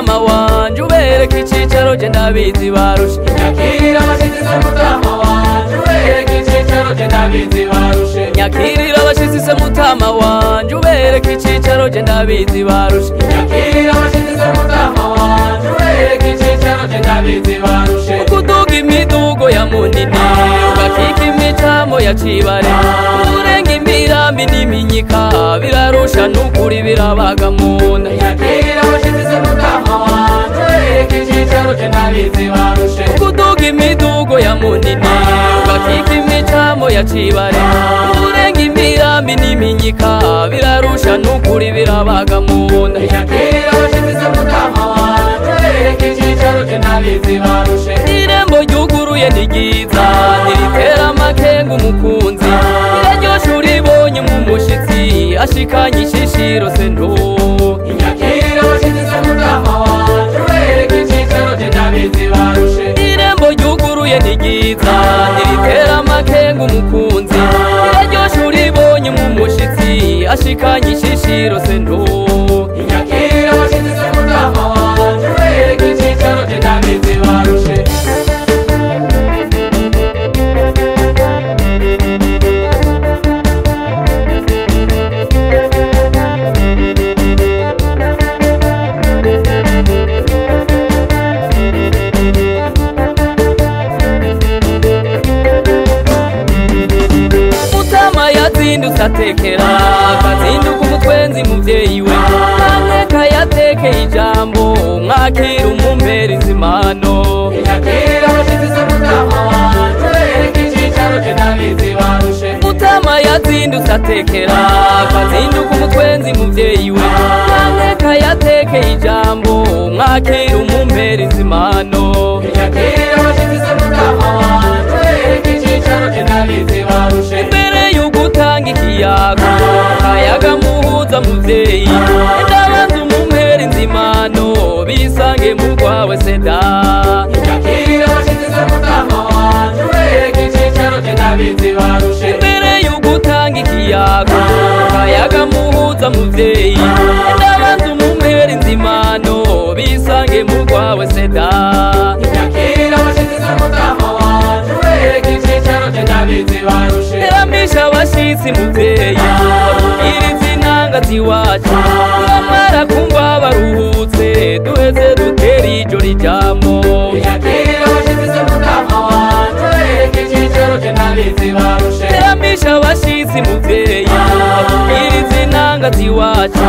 mutama wanje ubereka icicaro je ndabizi barushe. Nyakirira abashitsi se mutama wanje ubereka icicaro je ndabizi barushe. Nyakirira abashitsi se mutama wanje ubereka icicaro je ndabizi barushe. Nyakirira abashitsi se mutama wanje ubereka icicaro je ndabizi barushe. Ukuduga imidugo ya munini ugakika imicamo ya cibare urenga imirambi n'iminyika birarusha n'ukuri birabaga munda. Nyakirira abashitsi se mutama wanje ubereka icicaro je ndabizi barushe. Ukuduga imidugo ya munini ugakika imicamo ya cibare urenga imirambi n'iminyika birarusha n'ukuri birabaga munda. Nyakirira abashitsi se mutama wanje ubereka icicaro je ndabizi barushe. Irembo ryuguruye ni ryiza ntiritera amakenga umukunzi riraryoshe uribonye mu mushitsi ashikanye ishishiro se nto. Nyakirira abashitsi se mutama wanje ubereka icicaro je ndabizi barushe. Irembo ryuguruye ni ryiza ntiritera amakenga umukunzi riraryoshe uribonye mu mushitsi ashikanye ishishiro se nto. Nyakirira abashitsi se mutama wanje ubereka icicaro je ndabizi barushe. Mutama yazindutse atekera akazinduka umutwenzi muvyeyi we ntanteka yatekeye ijambo mwakira umumpera inzimano. Nyakirira abashitsi se mutama wanje ubereka icicaro je ndabizi barushe. Mutama yazindutse atekera akazinduka umutwenzi muvyeyi we ntanteka yatekeye ijambo mwakira umumpera inzimano. Nyakirira abashitsi se mutama wanje ubereka icicaro je ndabizi barushe. Imbere y'ugutanga ikiyago kayaga muhuza muvyeyi ndabanza umumpera inzimano bisange mu rwawe seda. Nyakirira abashitsi se mutama wanje ubereka icicaro je ndabizi barushe. Imbere y'ugutanga ikiyago kayaga muhuza muvyeyi ndabanza umumpera inzimano bisange mu rwawe seda. Nyakirira abashitsi se mutama wanje ubereka icicaro je ndabizi barushe. Teramisha abashitsi muvyeyi babwiriza inanga z'iwacu bamara kumva baruhutse duheze dutere ijo rijambo. Nyakirira abashitsi se mutama wanje ubereka icicaro je ndabizi barushe. Teramisha abashitsi muvyeyi babwiriza inanga z'iwacu